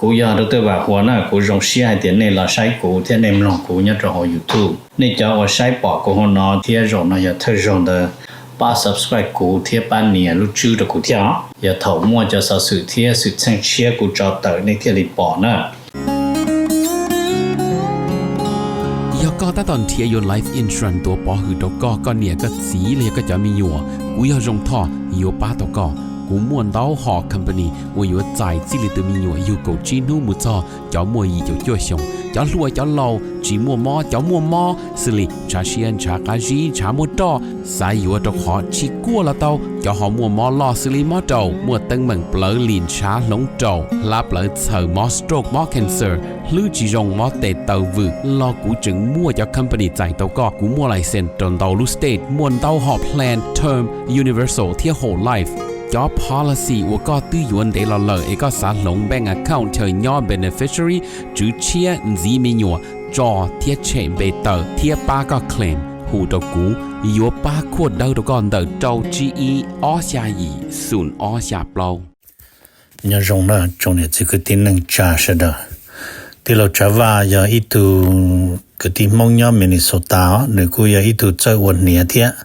Kuv yog Dr. Vam Huas na, kuv zoo siab hais tias nej los saib kuv thiab nej mloog kuv nyob rau hauv YouTube. Nej cov uas saib pom kuv hauv no thiab zaum no yog thawj zaug ntawd, pab subscribe kuv thiab pab nias lub tswb rau kuv thiab os. Yog thaum muaj cov xov xwm thiab xwm txheej tshiab kuv tso tawm nej thiaj li pom na. Yog koj tab tom nrhiav yuav life insurance tuav pov hwm rau koj, koj niam koj txiv los yog koj cov me nyuam, kuv yog Zoo Thoj yuav pab tau koj. Kuv muaj ntau hom company uas yuav txais txij li tus me nyuam yug kaum tsib hnub mus txog cov muaj yim caum cuaj xyoos, cov hluas cov laus, tsis muaj mob cov muaj mob, xws li ntshav siab ntshav qab zib ntshav muaj roj, xav yuav rau qhov tsis kuaj los tau, cov ho muaj mob loj xws li mob raum, muaj teeb meem plawv lim ntshav hloov raum, hlab plawv txhaws, mob stroke mob cancer, hlwb tsis zoo mob tes taw vwm los kuv tseem muaj cov company txais tau koj. Kuv muaj license rau ntau lub state, muaj ntau hom plan term, universal thiab whole life. Cov policy uas koj twb yuav ntev los lawm es koj xav hloov bank account chaw nyob beneficiary, tswv tshiab, ntxiv me nyuam, tso thiab tshem npe tawm thiab pab koj claim, hu rau kuv, yuav pab khuaj dawb rau koj ntawm rau tsib ib ob xya yim xoom ob xya plaub. Nyob zoo na tsoom niam txiv kwv tij neej tsa sawv daws. Tij laug Tsav Vaj yog ib tug kwv tij Hmoob nyob Minnesota os, nws kuj yog ib tug txawj ua hniav thiab.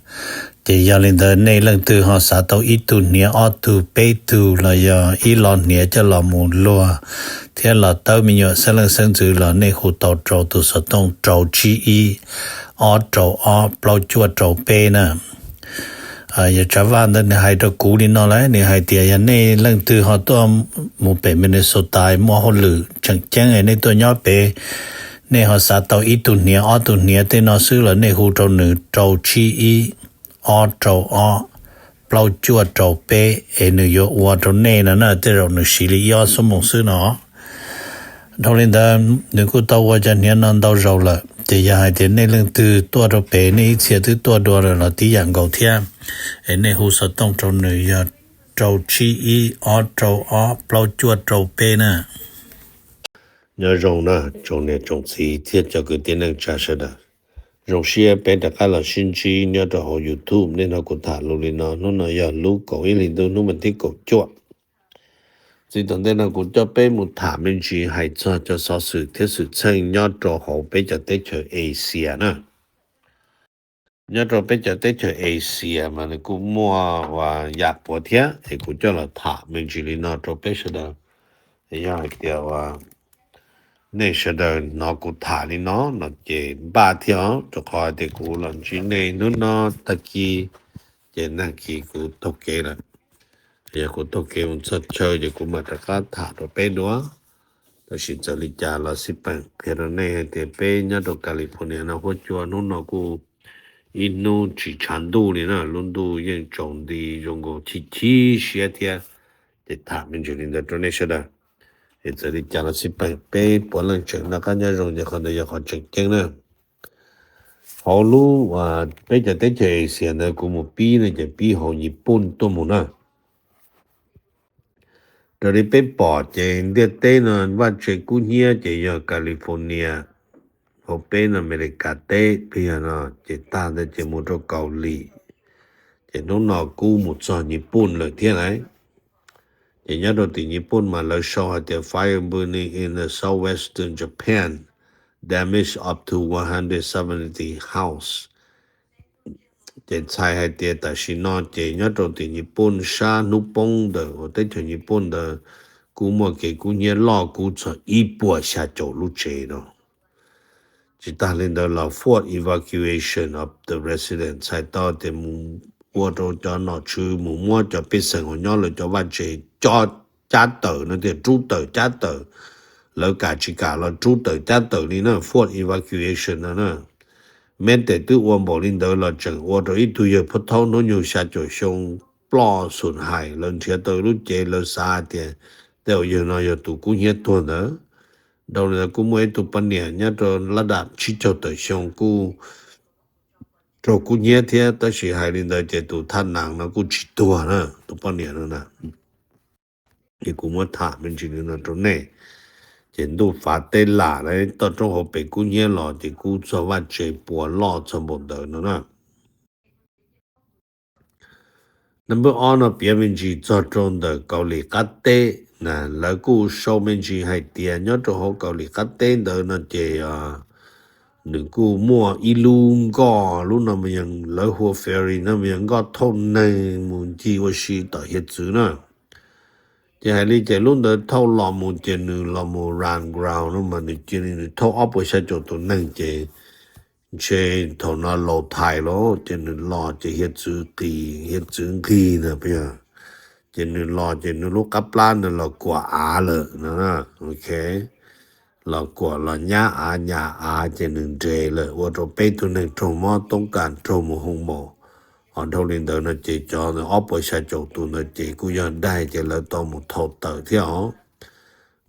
Ces yog li ntawd nej leej twg ho xav tau ib tug hniav ob tug peb tug los yog ib lo hniav coj los mus luag thiab los tawb me nyuam xeeb leej xeeb ntxwv los nej hu tau rau tus xov tooj rau tsib ib ob rau ob plaub cuaj rau peb na. Yog Tsav Vaj ntawd nws hais rau kuv li no lawm, nws hais tias yog nej leej twg ho tuaj mus pem Minnesota muaj hauj lwm tseem ceeb nej tuaj nyob pem, nej ho xav tau ib tug hniav ob tug hniav tej no xwb los nej hu rau nws rau tsib ib ob rau ob plaub cuaj rau peb es nws yuav ua rau nej no na, tej zaum nws siv li ib ob xuab moos xwb no. Dhau li ntawd nws kuj tau ua cov hniav no ntau zaus lawm, ces yog hais tias nej leej twg tuaj rau pem nej ib txhia twb tuaj dua lawm los tib yam nkaus thiab, es nej hu xov tooj rau nws yog rau tsib ib ob rau ob plaub cuaj rau peb na. Nyob zoo na tsoom niam tsoom txiv thiab cov kwv tij neej tsa sawv daws. Zoo siab peb rov qab los sib ntsib nyob rau hauv YouTube. Nej hnov kuv tham lus li no, hnub no yog lub kaum ib hlis ntuj hnub mas thib kaum cuaj. Txij thaum ntej no kuv coj peb mus tham me ntsis hais txog cov xov xwm thiab xwm txheej nyob rau hauv peb cov teb chaws Asia na. Nyob rau peb cov teb chaws Asia mas nws kuj muaj uas yam puav thiab, es kuv coj los tham me ntsis li no rau peb sawv daws. Es yog hais tias uas nej sawv daws hnov kuv tham li no no ces npaj thiab os, rau qhov hais tias kuv los ntsib nej hnub no tag kis ces nag kis kuv taug kev lawm. Yog kuv taug kev mus txog chaw ces kuv mam rov qab tham rau peb dua. Tab sis txawm li cas los xij peem qhia rau nej hais tias peb nyob rau California no huab cua hnub no kuj ib hnub tsis tshav ntuj li na, lub ntuj yeej tsaus nti zoo nkaus chim chim siab thiab. Ces tham me ntsis li ntawd rau nej sawv daws. Es txawm li cas los xij peem peb puav leej tseem noj qab nyob zoo ces qhov ntawd yog qhov tseem ceeb na. Hauv lub peb cov teb chaws Asia ntawd kuv mus pib no ces pib hauv Nyij Pooj tuaj mus na. Raws li peb pom ces ntiaj teb no vaj tse kub hnyiab ces yog California, hauv peb no Amelikas teb plig no, ces tag ntawd ces mus rau Kaus Lim, ces hnub no kub mus txog Nyij Pooj lawm thiab lauj. Ces nyob rau tim Nyij Pooj mas lawv sau hais tias fire burning in the southwestern Japan damage up to one hundred seventy house. Ces txhais hais tias tam sim no ces nyob rau tim Nyij Pooj sab hnub poob ntawm teb chaws Nyij Pooj ntawd kuj muaj kev kub hnyiab loj kub txog ib puas xya caum lub tsev no. Tsis tas li ntawd los forced evacuation of the residents txhais tau tias mus ua rau cov nom tswv mus muab cov pej xeem uas nyob lawv cov vaj tse cov cab tawm no tias rub tawm cab tawm, lawv kam tsis kam los rub tawm cab tawm li na, forced evacuation no na. Meb tes twb ua npaum li ntawd los tseem ua rau ib tug yawg phab thaub hnub nyoog xya caum xyoo ploj xum hais, lawv nrhiav tau lub cev lawv xav hais tias tej zaum yawg no yog tus kub hnyiab tuag ntawd. Dhau li ntawd kuj muaj ib tug poj niam nyob rau lab dam tsib caug tawm xyoo kuj raug kub hnyiab thiab, tab sis hais li ntawd ces tus thaj nees no kuj tsis tuag na, tus poj niam no na. Ces kuv muab tham me ntsis li no rau nej. Ces ntuj fav teb lam lawm, toj roob hauv pes kub hnyiab los ces kub txog vaj tse puas loj txog npaum ntawd no na. Number ob no piav me ntsis txog rau ntawm Kaus Lim qab teb, Lawv kuj sau me ntsis hais tias nyob rau hauv Kaus Lim qab teb ntawd no ces nws kuj muaj ib lub nkoj, lub no mas yog lawv hu ua ferry no mas yog nkoj thauj neeg mus ncig ua si tom hiav txwv na. Ces hais li ces lub ntawd thauj los mus ces nws los mus run aground no mas nws cia li nws thauj ob puas xya caum tus neeg ces ntshe thaum no laus thais lawm ces nws los ces hiav txwv qis, hiav txwv nqig na, ces nws los ces nws lub qab plab nws los kuam av lawm no, ok, los kuam los nyab av nyas av ces nws nres lawm ua rau peb tug neeg raug mob toob kas raug mus hoo maum. Ho dhau li ntawd no ces cov ob puas xya caum tus ntawd ces kuj yog daig ces lawv tau mus thau tawm thiab os.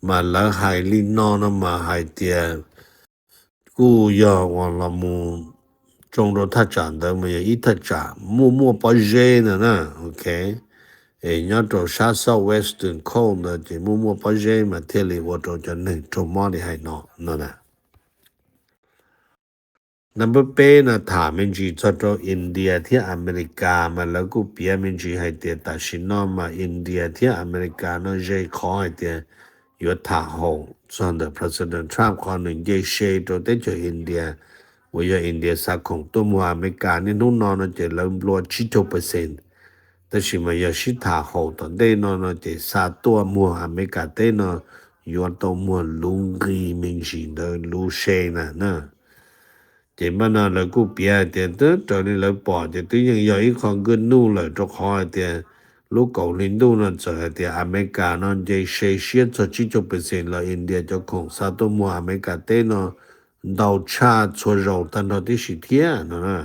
Mas lawv hais li no no mas hais tias kuj yog uas los mus tsoo rau thaj tsam ntawd mas yog ib thaj tsam muaj muaj pob zeb ntawd na, ok. Es nyob rau sab South Western Coast ntawd ces muaj muaj pob zeb mas thiaj li ua rau cov neeg raug mob li hais no no na. Number peb no tham me ntsis txog rau India thiab America mas lawv kuj piav me ntsis hais tias tam sim no mas India thiab America no ze qhov hais tias yuav tham haum txog ntawm President Trump qhov nws nce se rau teb chaws India uas yog India xa khoom tuaj muag America niaj hnub no no ces lawv nplua tsib caug percent. Tab sis mas yog sib tham haum tom ntej no no ces xa tuaj muag America teb no yuav tau muag luv nqi me ntsis ntawd luv se na na. Ces npaj no lawv kuj piav hais tias twb raws li lawv pom ces twb yeej yog ib qho good news lawm rau qhov hais tias lub kaum hli ntuj no txawm hais tias America no nce se siab txog tsib caug percent los India cov khoom xa tuaj muag America teb no ntau tshaj txhua zaus tag nrho tib si thiab no na.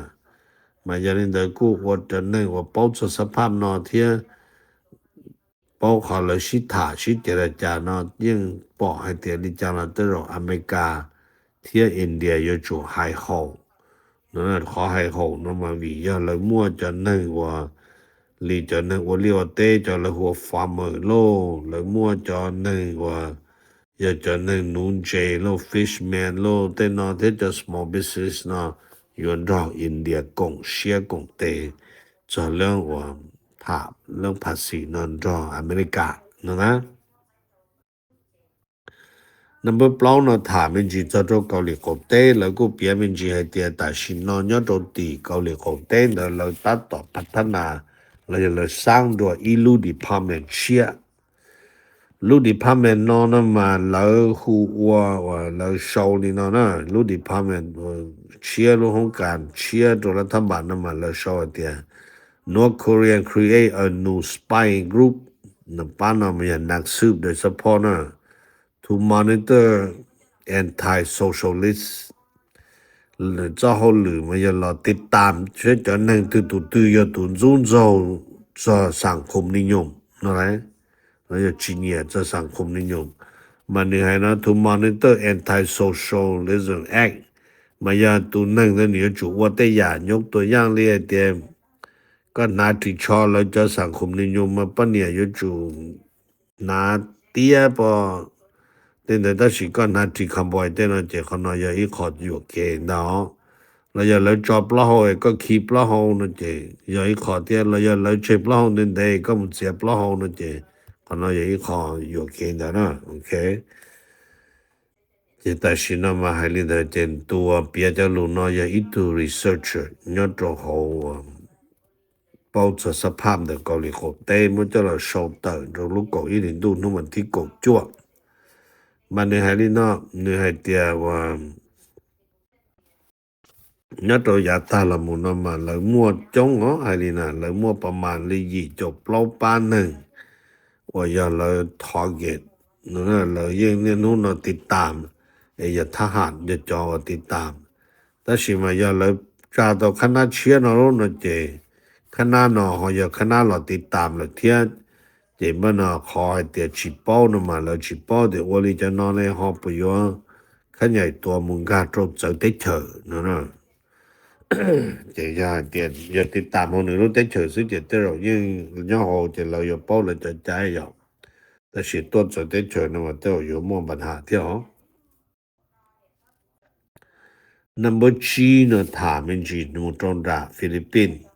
Mas yog li ntawd kuj ua rau neeg uas paub txog xab phaj no thiab paub qhov lawv sib tham sib ceg li cas no yeej pom hais tias li cas los tej zaum America thiab India yuav tsum hais haum. Qhov hais haum no mas vim yog lawv muaj cov neeg uas li cov neeg ua liaj ua teb cov lawv hu ua farmer lauj, lawv muaj cov neeg uas yog cov neeg nuv ntses lauj, fisherman lauj, tej no thiab cov small business no yuav nrog India koom siab koom tes txog lub uas tham lub phas xis no nrog America no na. Number plaub no tham me ntsis txog rau Kaus Lim qaum teb, lawv kuj piav me ntsis hais tias tam sim no nyob rau tim Kaus Lim qaum teb ntawd lawv tab tom phav thab nas los yog lawv xab dua ib lub department tshiab. Lub department no no mas lawv hu ua uas lawv sau li no na, lub department tshiab, lub hoob kas tshiab rau lawv thab npas no mas lawv sau hais tias North Korea create a new spy group, nws pab no mas yog Naxub de support na, to monitor anti-socialist. Txoj hauj lwm mas yog los tiv tam seb cov neeg twg tus twg yog tus ntxub ntxaug txog xam khum ni nyoos no, los yog tsis nyiam txog xam khum ni nyoos. Mas nws hais no to monitor anti-socialism act, mas yog tus neeg ntawd nws yuav tsum ua tej yam nyob tua yaj li hais tias koj hnav ris tsho lawv cov xam khum ni nyoos mas poj niam yuav tsum hnav tiab poj tej ntawd, tab sis koj hnav ris cowboy tej no ces qhov no yog ib qho yuam kev ntag. Los yog lawv tso plaub hau es koj khi plaub hau no ces yog ib qho thiab, los yog lawv tseg plaub hau ntev ntev koj mus txiav plaub hau no ces qhov no yog ib qho yuam kev ntag na, ok. Ces tam sim no mas hais li ntawd ces tus uas piav cov lus no yog ib tug researcher nyob rau hauv paub txog xab phaj ntawm Kaus Lim qaum teb muab coj los sau tawm rau lub kaum ib hlis ntuj hnub vas thib kaum cuaj. Mas nws hais li no, nws hais tias uas nyob rau yav tag los mus no mas lawv muaj coob os, hais li na lawv muaj pas mas li yim caum plaub pab neeg uas yog lawv target, lawv yeej niaj hnub no tiv tam, es yog thab ham yog cov uas tiv tam. Tab sis mas yog lawv tsa tau khab nab tshiab no lub no ces khab nab no ho yog khab nab los tiv tam lawm thiab. Ces npaj no qhov hais tias tsis paub no mas lawv tsis paub tias ua li cov no ne ho puas yuav khab nyaim tuas mus nkag rau txawv teb chaws no. Ces yog hais tias yog tiv tam hauv nws lub teb chaws xwb ces tej zaum yeej nyob hauv ces lawv yuav paub lawv cov cai yom. Tab sis tuaj txawv teb chaws no mas tej zaum yuav muaj npa ham thiab os. Number tsib no tham me ntsis mus rau nram Philippines.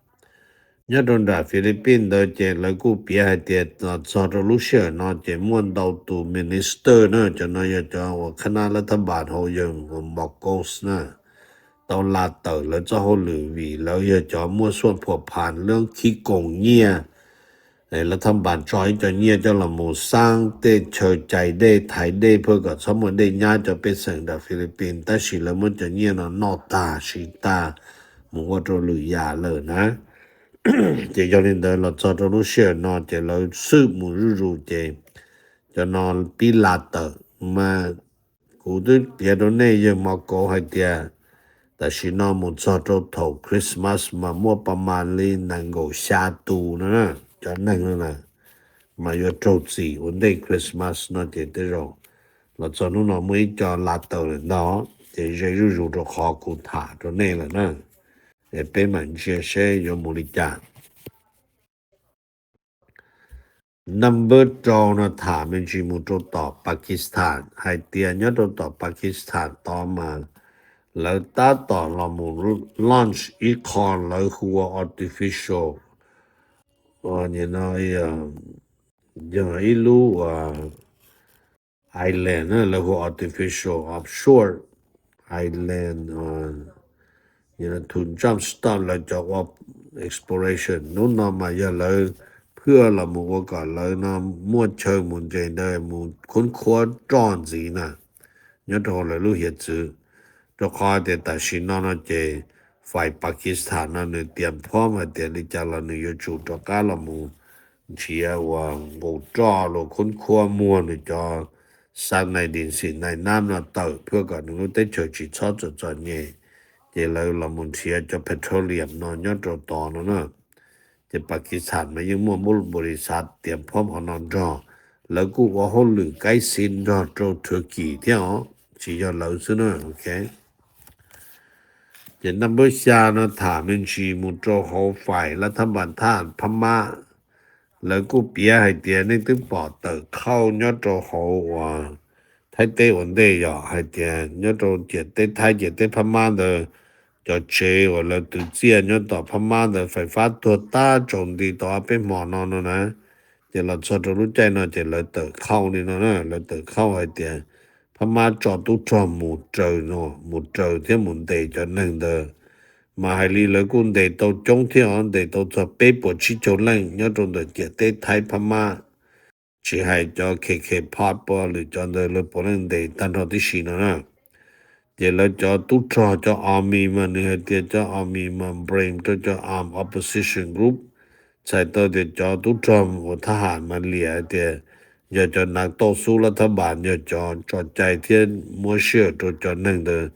Nyob rau nram Philippines ntawd ces lawv kuj piav hais tias los txog rau lub sij hawm no ces muaj ntau tus minister na, cov no yog cov uas khab nab lab thab npas hauv yawg uas Marcos na, tau la tawm lawv txoj hauj lwm vim lawv yog cov muaj xuaj phuam phas lub khib koos nyiaj. Lawv thab npas tso ib co nyiaj coj los mus xaab tej chaw cais dej thaiv dej phaj kom txhob muaj dej nyab cov pej xeem nram Philippines, tab sis lawv muab cov nyiaj no noj tag siv tag mus ua rau lwm yam lawm na. Ces yog li ntawd los txog rau lub sij hawm no ces lawv xwb mus zuj zus ces cov no pib la tawm mas kuv twb piav rau nej yawg Marcos hais tias tam sim no mus txog rau thaum Christmas mas muaj pas mas li nees nkaum xya tus no na, cov neeg no na mas yuav raug txim ua ntej Christmas no ces tej zaum los txog hnub no muaj ib co la tawm lawm ntag, ces ze zuj zus rau qhov kuv tham rau nej lawm na. Es peb mam ntsia seb yuav mus li cas. Number rau no tham me ntsis mus rau tom Pakistan, hais tias nyob rau tom Pakistan tod mas lawv tab tom los mus launch ib qho lawv hu ua artificial, no yog ib lub island na, lawv hu artificial offshore island, to jump start lawv cov ua exploration. Hnub no mas yog lawv phaj los mus ua kom lawv no muaj chaw mus nres ntawd mus khoob khuab roj ntxiv na, nyob rau lawv lub hiav txwv. Rau qhov tias tam sim no no ces fais Pakistan no nws tias phob hais tias li cas los nws yuav tsum rov qab los mus nrhiav uas nqus roj los khoob khuab muag nws cov xab nais dis xis nais nab no tawm phaj kom nws lub teb chaws tsis txhob txom txom nyem. Ces lawv los mus nrhiav cov petroleum no nyob rau tod no na. Ces Pakistan mas yeej muaj npu li xav tias phob qhov no nrog, lawv kuj ua hauj lwm kaib xi nrog rau Turkey thiab os, tsis yog lawv xwb na. Ces number xya no tham me ntsis mus rau hauv fais lab thab npas thaj Phab Mab. Lawv kuj piav hais tias nej twb pom tawm khauj nyob rau hauv uas Thaib teb ua ntej yom, hais tias nyob rau ciam teb Thaib ciam teb Phab Mab ntawd, cov tsev uas lawv twv txiaj nyob tom Phab Mab ntawd fais fab tuag tag tsaus nti tau ob peb hmo no no na. Ces los txog rau lub caij no ces lawv tawm khauj li no na, lawv tawm khauj hais tias Phab Mab tso tub rog mus raws no, mus raws thiab mus ntes cov neeg ntawd. Mas hais li lawv kuj ntes tau coob thiab os, ntes tau txog peb puas tsib caug leej nyob rau ntawm ciam teb Thaib Phab Mab, tsis hais cov K K Pop lwm cov ntawd lawv puav leej ntes tag nrho tib si no na. Ces lawv cov tub rog cov army mas nws hais tias cov army mas blame rau cov armed opposition group, txhais tau tias cov tub rog uas thab ham mas liam hais tias yog cov nav tauj xub lab thab npas yog cov tso cai thiab muab sij hawm rau cov neeg ntawd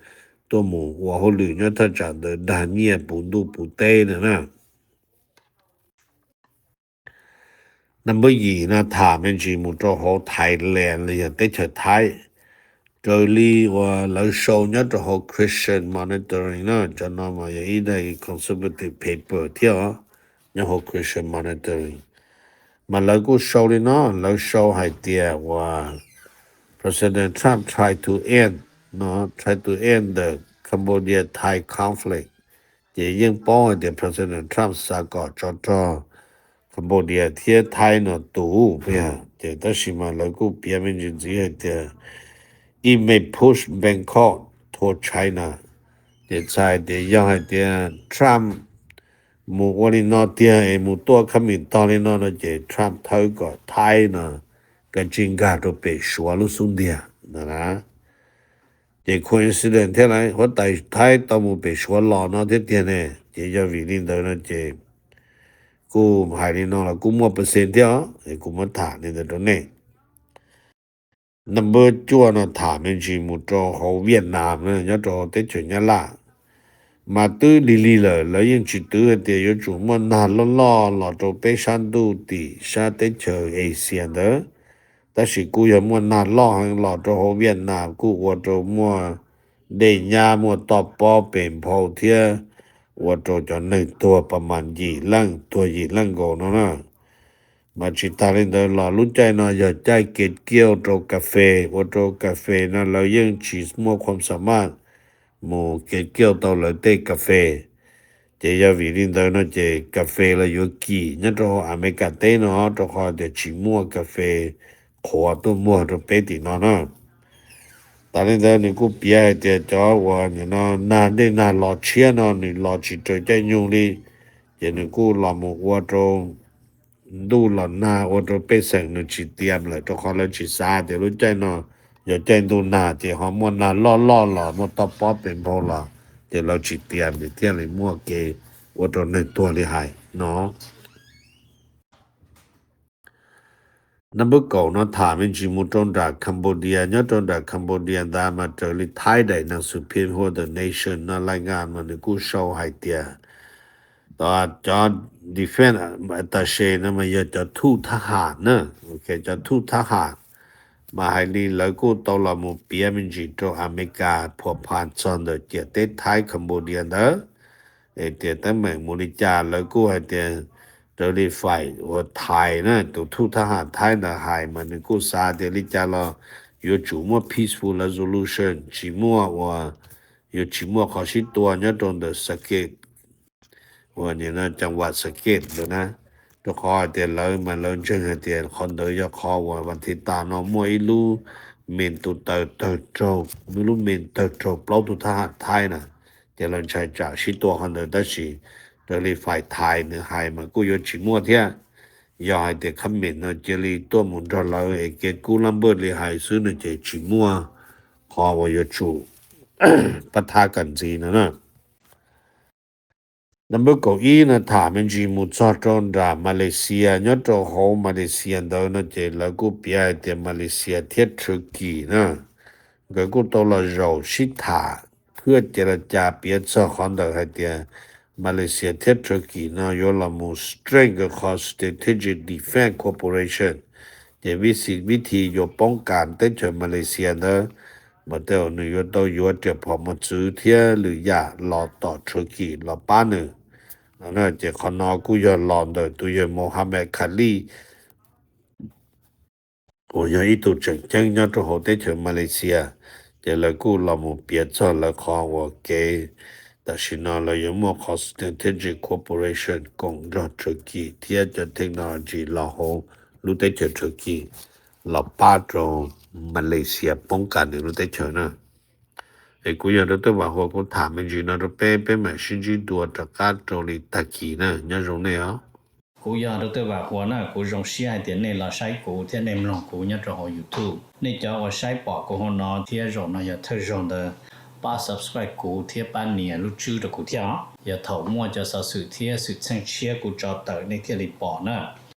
tuaj mus ua hauj lwm nyob thaj tsam ntawd dag nyiaj puv ntuj puv teb na na. Number yim no tham me ntsis mus rau hauv Thailand los yog teb chaws Thaib. Raws li uas lawv sau nyob rau hauv Christian Monitoring na, cov no mas yog ib daim conservative paper thiab os, nyob hauv Christian Monitoring. Mas lawv kuj sau li no, lawv sau hais tias uas President Trump try to end, no, try to end the Cambodia-Thai conflict. Ces yeej paub hais tias President Trump xav kom tsov rog Cambodia thiab Thaib no tus, ces tab sis mas lawv kuj piav me ntsis ntxiv hais tias it may push Bangkok toward China. Ces txhais tias yog hais tias Trump mus ua li no tiag es mus tuaj khab mis tog li no no ces Trump thawb kom Thaib no kav tsij nkag rau pem Suav lub xub ntiag no na. Ces coincidence thiab lauj, huab tais Thaib tau mus pem Suav los no thiab tiag ne. Ces yog vim li ntawd no ces kuj hais li no los kuj muaj percent thiab os, es kuv muab tham li ntawd rau nej. Number cuaj no tham me ntsis mus rau hauv Vietnam na, nyob rau hauv teb chaws Nyab Laj. Mas twb lig lig lawm, lawv yeej tsis twv hais tias yuav tsum muaj nag loj loj los rau peb sab ntuj tim sab teb chaws Asia ntawd. Tab sis kuj yog muaj nag loj heev los rau hauv Vietnam kuj ua rau muaj dej nyab muaj toj pob pes nphau thiab ua rau cov neeg tuag pas mas yim leej, tuag yim leej nkaus no na. Mas tsis tas li ntawd los lub caij no yog caij kev kiauj rau kas fes, ua rau kas fes no lawv yeej tsis muaj khuam xa maj mus kev kiauj tau lawv tej kas fes. Ces yog vim li ntawd no ces kas fes los yuav kim nyob rau Amelikas teb no, rau qhov tias tsis muaj kas fes qhuav tuaj muag rau peb tim no na. Tas li ntawd nws kuj piav hais tias cov uas nim no nag dej nag los tshiab no nws los tsis raws caij nyoog li, ces nws kuj los mus ua rau ntuj los nag, ua rau pej xeem nws tsis tias lawm, rau qhov lawv tsis xav tias lub caij no yog caij ntuj nag, ces ho muaj nag loj loj los muaj toj pob pes npau los, ces lawv tsis tias, nws thiaj li muaj kev ua rau neeg tuag li hais no. Nab npawb kaum no tham me ntsis mus rau nram Cambodia, nyob rau nram Cambodia ntawd mas raws li Thaib daim neeg Supreme Court of the Nation no lais ngas mas nws kuj sau hais tias cov defense attaché no mas yog cov thuj thab ham na, cov thuj thab ham mas hais li lawv kuj tau los mus piav me ntsis rau Amelikas phua pha txog ntawm ciam teb Thaib Cambodia ntawd, es tias teeb meem mus li cas lawv kuj hais tias raws li faim uas Thaib na, tus thuj thab ham Thaib ntawd hais mas nws kuj xav tias li cas los yuav tsum muaj peaceful resolution, tsis muaj uas yuav tsis muaj qhov sib tua nyob rau ntawm Sakej uas nim no cov vam Sakej ntawd na, rau qhov hais tias lawv mas lawv ntseeg hais tias qhov ntawd yog qhov uas vas thiv tas no muaj ib lub mes tus taw tawg raug, ib lub mes tawg raug plaub tug thab ham Thaib na, ces lawv ntshai tsam sib tua qhov ntawd, tab sis raws li faim Thaib nws hais mas kuj yuav tsis muaj thiab. Yog hais tias khab mes no cia li tuaj mus nrog lawv es kev kub lab npawj li hais xwb no ces tsis muaj qhov uas yuav tsum pab thab kam ntxiv no na. Nab npawb kaum ib no tham me ntsis mus txog rau nram Malaysia, nyob rau hauv Malaysia ntawd no ces lawv kuj piav hais tias Malaysia thiab Turkey na, nkawd kuj tau los zaum sib tham thiab cia li cas piav txog qhov ntawm hais tias Malaysia thiab Turkey no yuav los mus strengthen nkawd qhov strategic defense cooperation, ces vib thi yuav poob kas teb chaws Malaysia ntawd mas tej zaum nws yuav tau yuav riam phom mos txwv thiab lwm yam los tom Turkey los pab nws. Ces qhov no kuj yog los ntawm tus yawg Mohammed Khalid uas yog ib tug tseem ceeb nyob rau hauv teb chaws Malaysia, ces lawv kuj los mus piav txog lawv qhov uas kev tam sim no lawv yuav muaj qhov strategic cooperation koom nrog Turkey thiab cov technology los hauv lub teb chaws Turkey los pab rau Malaysia poob kas nws lub teb chaws na. Es kuv yog Dr. Vam Huas kuv tham me ntsis no rau peb, peb mam sib ntsib dua rov qab rau li tag kis na, nyob zoo nej os. Kuv yog Dr. Vam Huas na, kuv zoo siab hais tias nej los saib kuv thiab nej mloog kuv nyob rau hauv YouTube. Nej cov uas saib pom kuv hauv no thiab zaum no yog thawj zaug ntawd, pab subscribe kuv thiab pab nias lub tswb rau kuv thiab os. Yog thaum muaj cov xov xwm thiab xwm txheej tshiab kuv tso tawm nej thiaj li pom na.